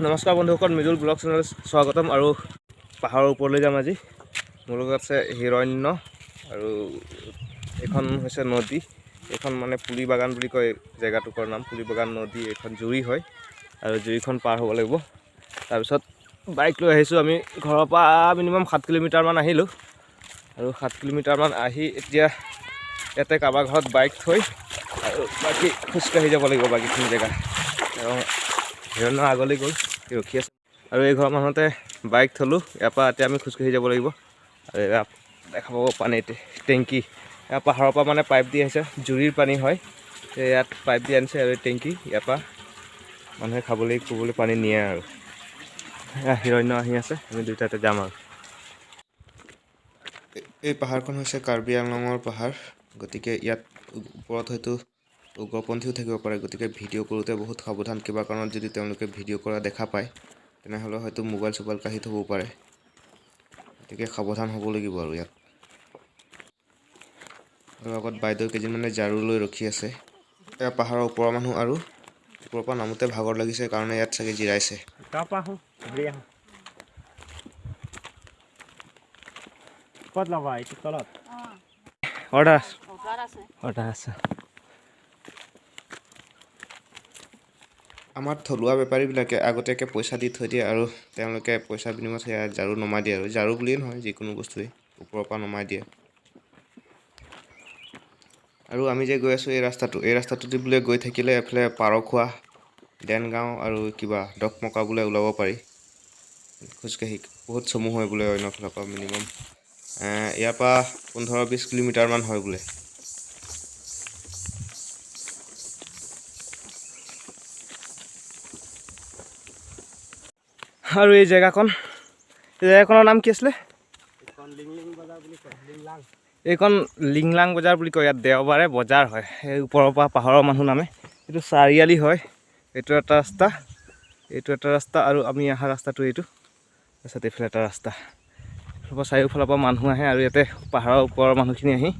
নমস্কাৰ বন্ধুসকল, Mridul blog channel স্বাগতম। আৰু পাহাৰৰ ওপৰলৈ যাম আজি। মোৰ লগত আছে হিৰণ্য। আৰু এইখন হৈছে নদী। এইখন মানে পুলি বাগান বুলি কয় জেগাটুকুৰৰ নাম, পুলি বাগান নদী। এইখন জুৰি হয় আৰু জুৰিখন পাৰ হ'ব লাগিব। তাৰপিছত বাইক লৈ আহিছোঁ আমি। ঘৰৰ পৰা মিনিমাম 7 কিলোমিটাৰমান আহিলোঁ আৰু 7 কিলোমিটাৰমান আহি এতিয়া ইয়াতে কাৰোবাৰ ঘৰত বাইক থৈ আৰু বাকী খোজকাঢ়ি যাব লাগিব বাকীখিনি জেগা। আৰু হিৰণ্য আগলৈ গ'ল, সি ৰখি আছে। আৰু এই ঘৰৰ মানুহতে বাইক থ'লোঁ। ইয়াৰ পৰা এতিয়া আমি খোজকাঢ়ি যাব লাগিব। আৰু এয়া দেখা পাব পানী টেংকি। ইয়াৰ পাহাৰৰ পৰা মানে পাইপ দি আহিছে, জুৰিৰ পানী হয়। এই ইয়াত পাইপ দি আনিছে আৰু এই টেংকি ইয়াৰ পৰা মানুহে খাবলৈ কুবলৈ পানী নিয়ে। আৰু এয়া হিৰণ্য আহি আছে, আমি দুইটাতে যাম। আৰু এই পাহাৰখন হৈছে কাৰ্বি আংলঙৰ পাহাৰ। গতিকে ইয়াত ওপৰত হয়তো উগ্ৰপন্থীও থাকিব পাৰে। গতিকে ভিডিঅ' কৰোঁতে বহুত সাৱধান। কিবা কাৰণত যদি তেওঁলোকে ভিডিঅ' কৰা দেখা পায়, তেনেহ'লে হয়তো মোবাইল চোবাইল কাঢ়ি থ'বও পাৰে। গতিকে সাৱধান হ'ব লাগিব। আৰু ইয়াত আৰু আগত বাইদেউ কেইজনমানে ঝাৰু লৈ ৰখি আছে। এয়া পাহাৰৰ ওপৰৰ মানুহ আৰু ওপৰৰ পৰা নামোতে ভাগৰ লাগিছে কাৰণে ইয়াত চাগে জিৰাইছে। তাৰপৰা আহোঁ, ঘূৰি আহোঁ। ক'ত ল'বা এইটো তলত? অৰ্ডাৰ। অফাৰ আছে। অৰ্ডাৰ আছে। আমাৰ থলুৱা বেপাৰীবিলাকে আগতীয়াকৈ পইচা দি থৈ দিয়ে আৰু তেওঁলোকে পইচা বিনিময়ত সেয়া ঝাৰু নমাই দিয়ে। আৰু ঝাৰু বুলিয়ে নহয়, যিকোনো বস্তুৱেই ওপৰৰ পৰা নমাই দিয়ে। আৰু আমি যে গৈ আছোঁ এই ৰাস্তাটো, এই ৰাস্তাটোদি বোলে গৈ থাকিলে এফালে পাৰখোৱা, দেনগাঁও আৰু কিবা ডকমকা বোলে ওলাব পাৰি খোজকাঢ়ি। বহুত চমু হয় বোলে অন্য ফালৰ পৰা। মিনিমাম ইয়াৰ পৰা 15-20 কিলোমিটাৰমান হয় বোলে। আৰু এই জেগাকণ, এই জেগাখনৰ নাম কি আছিলে? এইখন লিংলিং বজাৰ বুলি কয়, লিংলাং। এইখন লিংলাং বজাৰ বুলি কয়। ইয়াত দেওবাৰে বজাৰ হয়। সেই ওপৰৰ পৰা পাহাৰৰ মানুহ নামে। এইটো চাৰিআলি হয়। এইটো এটা ৰাস্তা, এইটো এটা ৰাস্তা আৰু আমি অহা ৰাস্তাটো এইটো। তাৰপিছত এইফালে এটা ৰাস্তা। এইফালৰ পৰা চাৰিওফালৰ পৰা মানুহ আহে আৰু ইয়াতে পাহাৰৰ ওপৰৰ মানুহখিনি আহি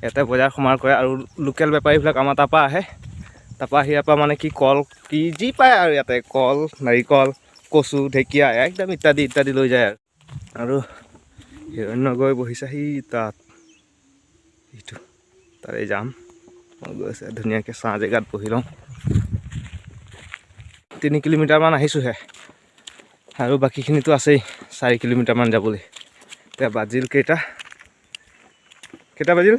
ইয়াতে বজাৰ সমাৰ কৰে। আৰু লোকেল বেপাৰীবিলাক আমাৰ তাৰপৰা আহে। তাৰপৰা আহি ইয়াৰ পৰা মানে কি কল কি যি পায় আৰু ইয়াতে কল, নাৰিকল, কচু, ঢেকীয়া একদম ইত্যাদি ইত্যাদি লৈ যায়। আৰু আৰু হিৰণ্য গৈ বহিছে সি তাত, এইটো তাৰে যাম। মই গৈ আছে, ধুনীয়াকৈ ছাঁ জেগাত বহি লওঁ। 3 কিলোমিটাৰমান আহিছোঁহে আৰু বাকীখিনিতো আছেই 4 কিলোমিটাৰমান যাবলৈ। এতিয়া বাজিল কেইটা? কেইটা বাজিল?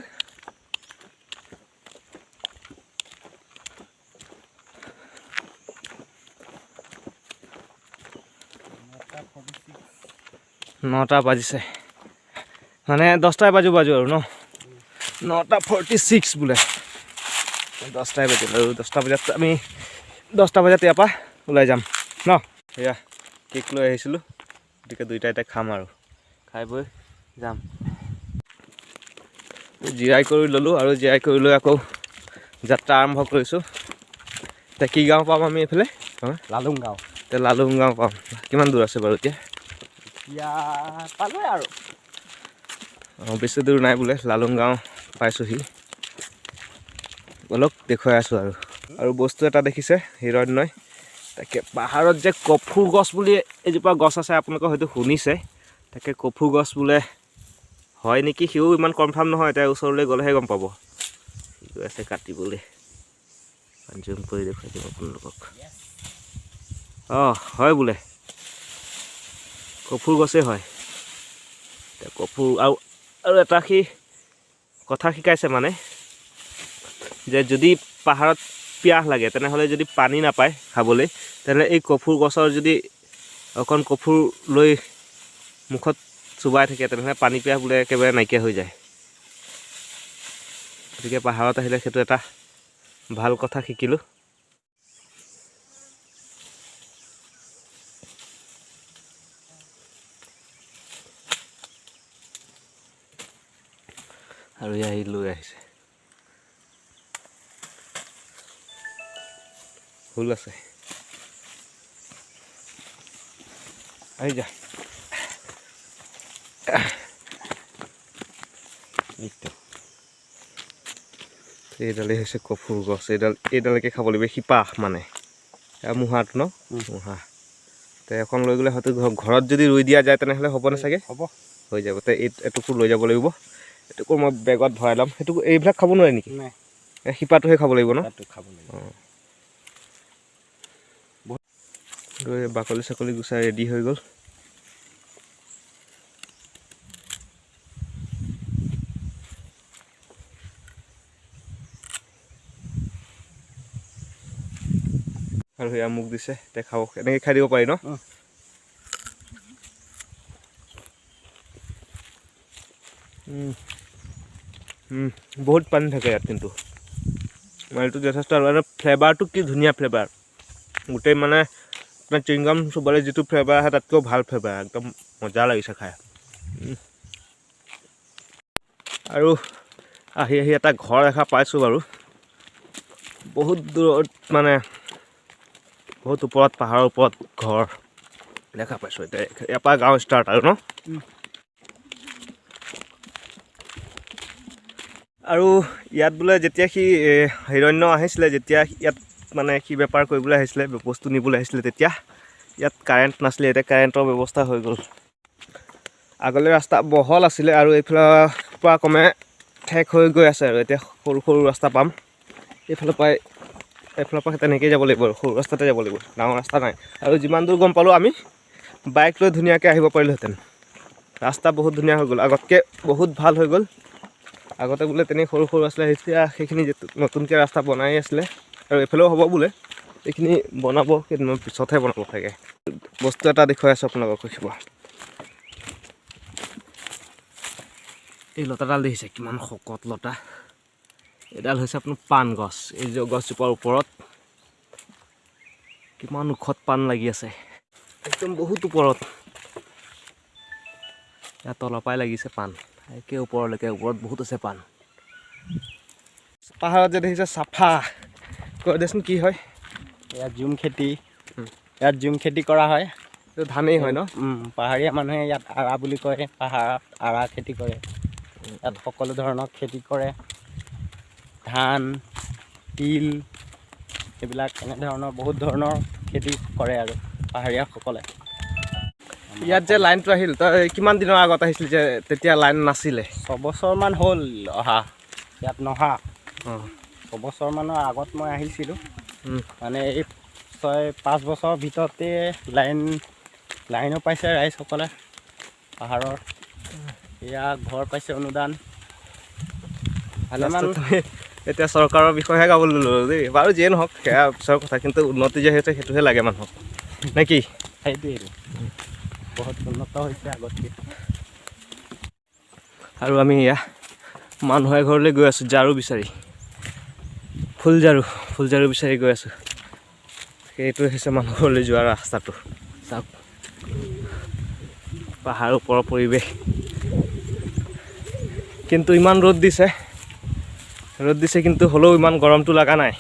9টা বাজিছে, মানে 10টাই বাজো বাজো আৰু ন। 9:46 বোলে, 10টাই বাজিল। আৰু 10টা বজাত আমি 10টা বজাত ইয়াৰ পৰা ওলাই যাম ন। সেয়া কেক লৈ আহিছিলোঁ, গতিকে দুইটা এতিয়া খাম আৰু খাই বৈ যাম। জিৰাই কৰি ল'লোঁ আৰু জিৰাই কৰি লৈ আকৌ যাত্ৰা আৰম্ভ কৰিছোঁ। এতিয়া কি গাঁও পাম আমি এইফালে? লালুং গাঁও। এতিয়া লালুং গাঁও পাম। কিমান দূৰ আছে বাৰু এতিয়া? এতিয়া পালোৱে আৰু। অঁ, বেছি দূৰ নাই বোলে, লালুং গাঁও পাইছোঁহি। অলপ দেখুৱাই আছোঁ। আৰু আৰু বস্তু এটা দেখিছে হিৰণ্যই। তাকে পাহাৰত যে কফু গছ বুলি এজোপা গছ আছে, আপোনালোকে হয়তো শুনিছে। তাকে কফু গছ বোলে হয় নেকি, সিও ইমান কনফাৰ্ম নহয়। এতিয়া ওচৰলৈ গ'লেহে গম পাব। সি গৈ আছে কাটিবলৈ। জুম কৰি দেখুৱাই দিম আপোনালোকক। অঁ, হয় বোলে, কফুৰ গছেই হয়। এতিয়া কফুৰ আৰু আৰু এটা সি কথা শিকাইছে মানে যে যদি পাহাৰত পিয়াহ লাগে, তেনেহ'লে যদি পানী নাপায় খাবলৈ, তেনেহ'লে এই কফুৰ গছৰ যদি অকণ কফুৰ লৈ মুখত চোবাই থাকে, তেনেহ'লে পানী পিয়াহ বোলে একেবাৰে নাইকিয়া হৈ যায়। গতিকে পাহাৰত আহিলে সেইটো এটা ভাল কথা শিকিলোঁ। আৰু ই আহি লৈ আহিছে। ফুল আছে, আহি যা। এইটো। এইডালেই হৈছে কফুৰ গছ। এইডাল, এইডালকে খাব লাগিব। শিপা মানে এয়া মুহাটো ন? মুহা। তে এখন লৈ গ'লে হয়তো ঘৰত যদি ৰুই দিয়া যায় তেনেহ'লে হ'বনে চাগে? হ'ব। হৈ যাব। তে এই এটুকুৰ লৈ যাব লাগিব। এটুকুৰ মই বেগত ভৰাই ল'ম। সেইটো এইবিলাক খাব নোৱাৰি নেকি? নাই। এই শিপাটোহে খাব লাগিব ন? তাতো খাব লাগিব। গৈ বাকলি চাকলি গুচাই ৰেডি হৈ গ'ল। আৰু সেয়া মোক দিছে, এতিয়া খাব। এনেকৈ খাই দিব পাৰি ন? উম। উম। উম, বহুত পানী থাকে ইয়াত, কিন্তু মালটো যথেষ্ট। আৰু ফ্লেভাৰটো কি ধুনীয়া ফ্লেভাৰ, গোটেই মানে আপোনাৰ চুইংগাম চুবালে যিটো ফ্লেভাৰ আহে তাতকৈও ভাল ফ্লেভাৰ, একদম মজা লাগিছে খাই। আৰু আহি আহি এটা ঘৰ দেখা পাইছোঁ বাৰু, বহুত দূৰত, মানে বহুত ওপৰত, পাহাৰৰ ওপৰত ঘৰ দেখা পাইছোঁ। এতিয়া ইয়াৰ পৰা গাঁও ষ্টাৰ্ট আৰু ন? উম। আৰু ইয়াত বোলে যেতিয়া সি হিৰণ্য আহিছিলে, যেতিয়া ইয়াত মানে সি বেপাৰ কৰিবলৈ আহিছিলে, বস্তু নিবলৈ আহিছিলে, তেতিয়া ইয়াত কাৰেণ্ট নাছিলে। এতিয়া কাৰেণ্টৰ ব্যৱস্থা হৈ গ'ল। আগলৈ ৰাস্তা বহল আছিলে আৰু এইফালৰ পৰা কমে ঠেক হৈ গৈ আছে, আৰু এতিয়া সৰু সৰু ৰাস্তা পাম। এইফালৰ পৰাই, এইফালৰ পৰা তেনেকৈয়ে যাব লাগিব আৰু সৰু ৰাস্তাতে যাব লাগিব, ডাঙৰ ৰাস্তা নাই। আৰু যিমান দূৰ গম পালোঁ, আমি বাইক লৈ ধুনীয়াকৈ আহিব পাৰিলোহেঁতেন। ৰাস্তা বহুত ধুনীয়া হৈ গ'ল, আগতকৈ বহুত ভাল হৈ গ'ল। আগতে বোলে তেনেকৈ সৰু সৰু আছিলে, এতিয়া সেইখিনি যিটো নতুনকৈ ৰাস্তা বনাই আছিলে, আৰু এইফালেও হ'ব বোলে, এইখিনি বনাব কেইদিনমান পিছতহে বনাব চাগে। বস্তু এটা দেখুৱাই আছোঁ আপোনালোকক, দেখিব। এই লতাডাল দেখিছে, কিমান শকত লতা? এইডাল হৈছে আপোনাৰ পাণ গছ। এই যে গছজোপাৰ ওপৰত কিমান ওখত পাণ লাগি আছে, একদম বহুত ওপৰত। ইয়াত তলৰ পৰাই লাগিছে পাণ একে ওপৰলৈকে, ওপৰত বহুত আছে পাণ। পাহাৰত যে দেখিছে চাফা কৈ দেচোন, কি হয়? ইয়াত জুম খেতি। ইয়াত জুম খেতি কৰা হয়। এইটো ধানেই হয় ন? পাহাৰীয়া মানুহে ইয়াত আৰা বুলি কয়, পাহাৰত আৰা খেতি কৰে। ইয়াত সকলো ধৰণৰ খেতি কৰে, ধান, তিল, এইবিলাক এনেধৰণৰ বহুত ধৰণৰ খেতি কৰে আৰু পাহাৰীয়াসকলে। ইয়াত যে লাইনটো আহিল, তই কিমান দিনৰ আগত আহিছিল যে তেতিয়া লাইন নাছিলে? 6 বছৰমান হ'ল অহা, ইয়াত নহা। 6 বছৰমানৰ আগত মই আহিছিলোঁ। মানে এই 6-5 বছৰৰ ভিতৰতে লাইনো পাইছে ৰাইজসকলে পাহাৰৰ। এয়া ঘৰ পাইছে, অনুদান ভালেমান। লাষ্টত তুমি এতিয়া চৰকাৰৰ বিষয়েহে গাবলৈ ল'লো দেই। বাৰু যিয়ে নহওক, সেয়া পিছৰ কথা, কিন্তু উন্নতি যে হৈছে সেইটোহে লাগে মানুহক, নে কি? সেইটোৱেই, বহুত উন্নত হৈছে আগতকৈ। আৰু আমি এয়া মানুহ এঘৰলৈ গৈ আছোঁ ঝাৰু বিচাৰি, ফুল ঝাৰু, ফুল ঝাৰু বিচাৰি গৈ আছোঁ। সেইটো হৈছে মানুহ ঘৰলৈ যোৱা ৰাস্তাটো। চাওক পাহাৰৰ ওপৰৰ পৰিৱেশ। কিন্তু ইমান ৰ'দ দিছে, ৰ'দ দিছে, কিন্তু হ'লেও ইমান গৰমটো লগা নাই।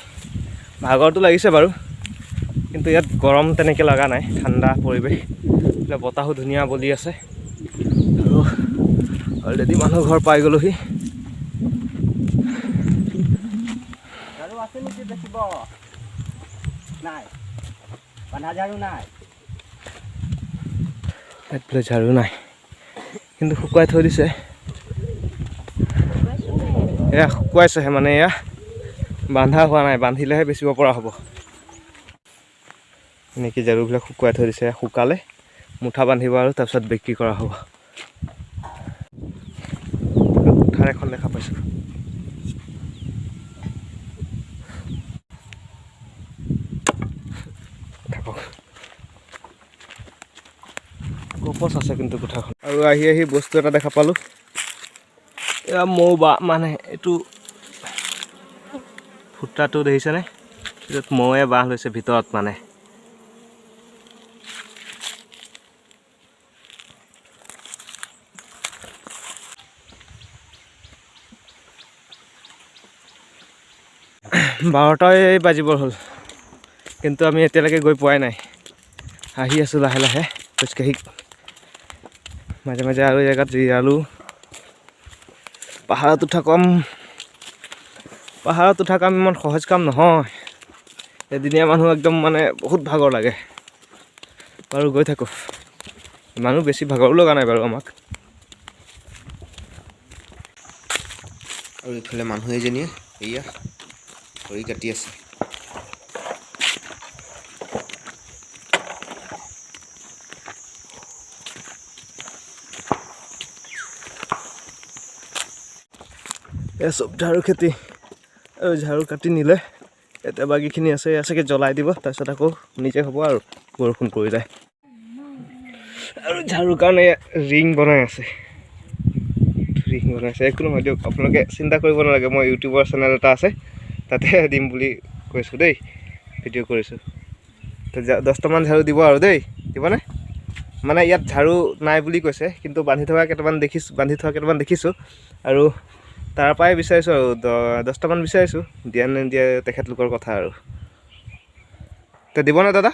ভাগৰটো লাগিছে বাৰু, কিন্তু ইয়াত গৰম তেনেকৈ লগা নাই, ঠাণ্ডা পৰিৱেশ। এইফালে বতাহো ধুনীয়া বলি আছে। আৰু অলৰেডি মানুহ ঘৰ পাই গ'লোহি। ঝাৰু আছে নেকি বেচিব? নাই, বান্ধা ঝাৰু নাই। ইয়াত বোলে ঝাৰু নাই, কিন্তু শুকুৱাই থৈ দিছে। এয়া শুকুৱাইছেহে, মানে এয়া বান্ধা হোৱা নাই, বান্ধিলেহে বেচিব পৰা হ'ব। এনেকৈ ঝাৰুবিলাক শুকুৱাই থৈ দিছে, শুকালে মুঠা বান্ধিব আৰু তাৰপিছত বিক্ৰী কৰা হ'ব। কুঠাৰ এখন দেখা পাইছোঁ। থাকক, গপচ আছে কিন্তু কোঠাখন। আৰু আহি আহি বস্তু এটা দেখা পালোঁ। এয়া মৌ বা, মানে এইটো ফুটাটো দেখিছেনে? এইটোত মৌৱে বাহ লৈছে ভিতৰত মানে। 12টাই বাজিবৰ হ'ল, কিন্তু আমি এতিয়ালৈকে গৈ পোৱাই নাই। আহি আছোঁ লাহে লাহে খোজকাঢ়ি, মাজে মাজে আৰু জেগাত জিৰালোঁ। পাহাৰত উঠা কাম ইমান সহজ কাম নহয়। এদিনীয়া মানুহ একদম মানে বহুত ভাগৰ লাগে। বাৰু গৈ থাকোঁ, ইমানো বেছি ভাগৰো লগা নাই বাৰু আমাক। আৰু ইফালে মানুহ এজনীয়ে এয়া খৰি কাটি আছে। এয়া চব ঝাৰু খেতি, আৰু ঝাৰু কাটি নিলে। এতিয়া বাকীখিনি আছে, এয়া চাগে জ্বলাই দিব, তাৰপিছত আকৌ নিজে হ'ব আৰু বৰষুণ পৰিলে। আৰু ঝাৰুৰ কাৰণে ৰিং বনাই আছে, ৰিং বনাই আছে। একো নহয় দিয়ক, আপোনালোকে চিন্তা কৰিব নালাগে। মই ইউটিউবৰ চেনেল এটা আছে, তাতে দিম বুলি কৈছোঁ দেই, ভিডিঅ' কৰিছোঁ। 10টামান ঝাৰু দিব আৰু দেই, দিবনে? মানে ইয়াত ঝাৰু নাই বুলি কৈছে, কিন্তু বান্ধি থকা কেইটামান দেখিছোঁ, বান্ধি থোৱা কেইটামান দেখিছোঁ। আৰু তাৰ পৰাই বিচাৰিছোঁ আৰু 10টামান বিচাৰিছোঁ, দিয়া নে নিদিয়ে তেখেতলোকৰ কথা আৰু। তে দিবনে দাদা?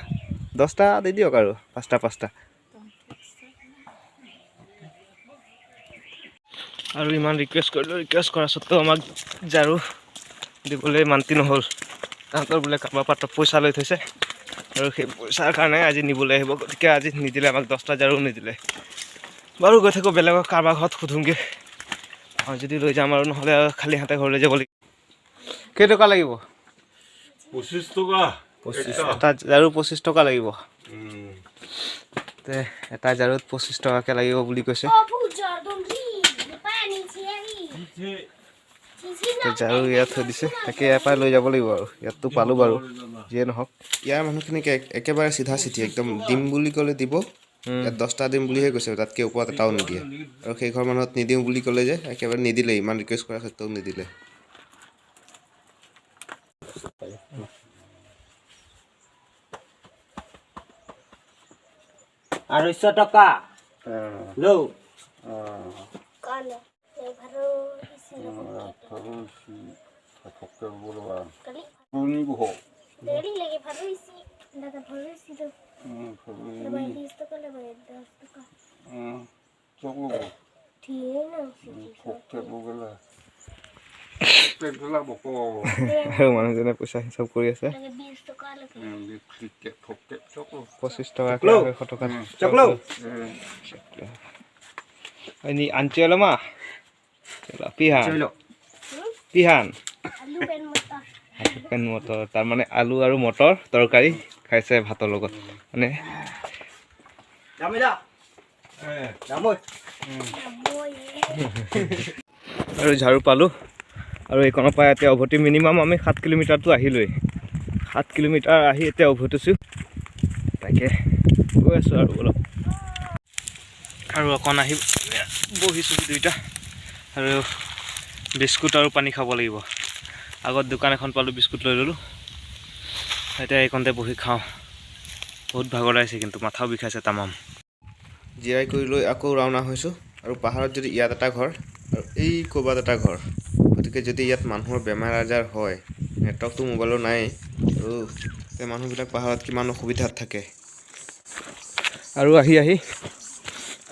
10টা দি দিয়ক আৰু, 5টা 5টা। আৰু ইমান ৰিকুৱেষ্ট কৰিলোঁ, ৰিকুৱেষ্ট কৰাৰ স্বত্তেও আমাক ঝাৰু দিবলৈ মান্তি নহ'ল। তাহাঁতৰ বোলে কাৰোবাৰ পাত্ৰত পইচা লৈ থৈছে, আৰু সেই পইচাৰ কাৰণে আজি নিবলৈ আহিব। গতিকে আজি নিদিলে আমাক, 10টা ঝাৰু নিদিলে। বাৰু গৈ থাকোঁ, বেলেগক কাৰোবাৰ ঘৰত সোধোঁগৈ, আৰু যদি লৈ যাম, আৰু নহ'লে আৰু খালী হাতে ঘৰলৈ যাব লাগিব। কেইটকা লাগিব? 25 টকা। 25, এটা ঝাৰু 25 টকা লাগিব। তে এটা ঝাৰুত 25 টকাকৈ লাগিব বুলি কৈছে। ঝাৰু ইয়াত থৈ দিছে, তাকে ইয়াৰ পৰাই লৈ যাব লাগিব আৰু। ইয়াততো পালোঁ বাৰু, যিয়ে নহওক। ইয়াৰ মানুহখিনিক একেবাৰে চিধা চিধি, একদম দিম বুলি ক'লে দিব। ইয়াত 10টা দিম বুলিহে কৈছে, তাতকৈ ওপৰত এটাও নিদিয়ে। আৰু সেই ঘৰ মানুহত নিদিওঁ বুলি ক'লে যে একেবাৰে নিদিলে, ইমান ৰিকুৱেষ্ট কৰাৰ সত্ত্বেও নিদিলে। 250 টকা লৌ। আৰু মানুহজনে পইচা হিচাপ কৰি আছে। 25 টকাকৈ 250 টকা। Ini ancel mah. Pihan. Pihan. Pen motor, তাৰমানে আলু আৰু মটৰ তৰকাৰী খাইছে ভাতৰ লগত। মানে আৰু ঝাৰু পালোঁ। আৰু এইকণৰ পৰা এতিয়া উভতি মিনিমাম আমি 7 কিলোমিটাৰটো আহিলোৱেই। 7 কিলোমিটাৰ আহি এতিয়া উভতিছোঁ, তাকে গৈ আছোঁ আৰু অলপ। আৰু অকণ আহি বহিছোঁ দুইটা, আৰু বিস্কুট আৰু পানী খাব লাগিব। আগত দোকান এখন পালোঁ, বিস্কুট লৈ ল'লোঁ। এতিয়া এইকণতে বহি খাওঁ। বহুত ভাগৰ লাগিছে, কিন্তু মাথাও বিষাইছে তামাম। জিৰাই কৰি লৈ আকৌ ৰাওনা হৈছোঁ। আৰু পাহাৰত যদি ইয়াত এটা ঘৰ আৰু এই ক'ৰবাত এটা ঘৰ, গতিকে যদি ইয়াত মানুহৰ বেমাৰ আজাৰ হয়, নেটৱৰ্কটো মোবাইলৰ নাই, আৰু এই মানুহবিলাক পাহাৰত কিমান অসুবিধাত থাকে। আৰু আহি আহি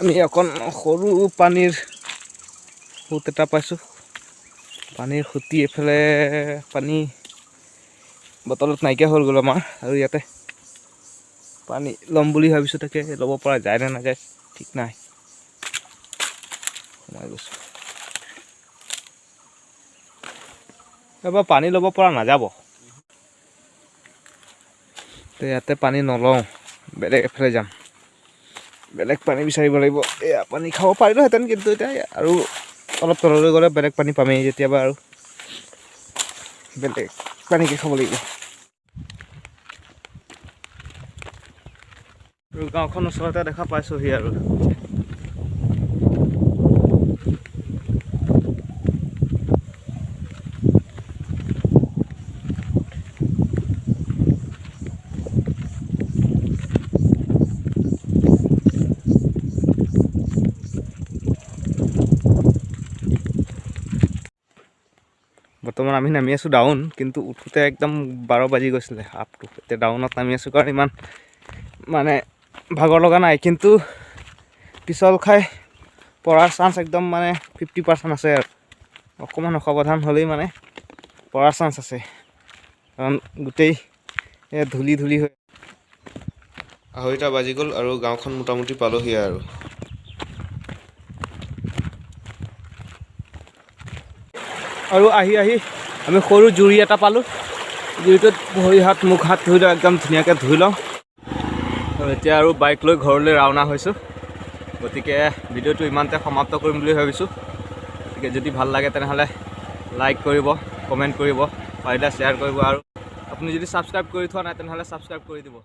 আমি অকণ সৰু পানীৰ সোঁত এটা পাইছোঁ। পানীৰ সুঁতি এইফালে পানী বটলত নাইকিয়া হৈ গ'ল আমাৰ। আৰু ইয়াতে পানী ল'ম বুলি ভাবিছোঁ, তাকে ল'ব পৰা যায় নে নাযায় ঠিক নাই। সোমাই গৈছোঁ, এবাৰ পানী ল'ব পৰা নাযাব। তো ইয়াতে পানী নলওঁ, বেলেগ এফালে যাম, বেলেগ পানী বিচাৰিব লাগিব। এয়া পানী খাব পাৰিলোহেঁতেন, কিন্তু এতিয়া আৰু অলপ তললৈ গ'লে বেলেগ পানী পামেই যেতিয়াবা, আৰু বেলেগ পানীকে খাব লাগিব। আৰু গাঁওখন ওচৰতে দেখা পাইছোঁহি আৰু। বৰ্তমান আমি নামি আছোঁ ডাউন, কিন্তু উঠোঁতে একদম 12 বাজি গৈছিলে আপটো। এতিয়া ডাউনত নামি আছোঁ কাৰণ ইমান মানে ভাগৰ লগা নাই, কিন্তু পিছল খাই পৰাৰ চান্স একদম মানে 50% আছে আৰু। অকণমান অসাৱধান হ'লেই মানে পৰাৰ চান্স আছে, কাৰণ গোটেই ধূলি ধূলি হৈ। 2:30 বাজি গ'ল আৰু গাঁওখন মোটামুটি পালোহি আৰু। আৰু আহি আহি আমি সৰু জুৰি এটা পালোঁ। জুৰিটোত ভৰি হাত মুখ হাত ধুই লওঁ, একদম ধুনীয়াকৈ ধুই লওঁ। আৰু এতিয়া আৰু বাইক লৈ ঘৰলৈ ৰাওনা হৈছোঁ। গতিকে ভিডিঅ'টো ইমানতে সমাপ্ত কৰিম বুলি ভাবিছোঁ। গতিকে যদি ভাল লাগে, তেনেহ'লে লাইক কৰিব, কমেণ্ট কৰিব, পাৰিলে শ্বেয়াৰ কৰিব আৰু আপুনি যদি ছাবস্ক্ৰাইব কৰি থোৱা নাই, তেনেহ'লে ছাবস্ক্ৰাইব কৰি দিব।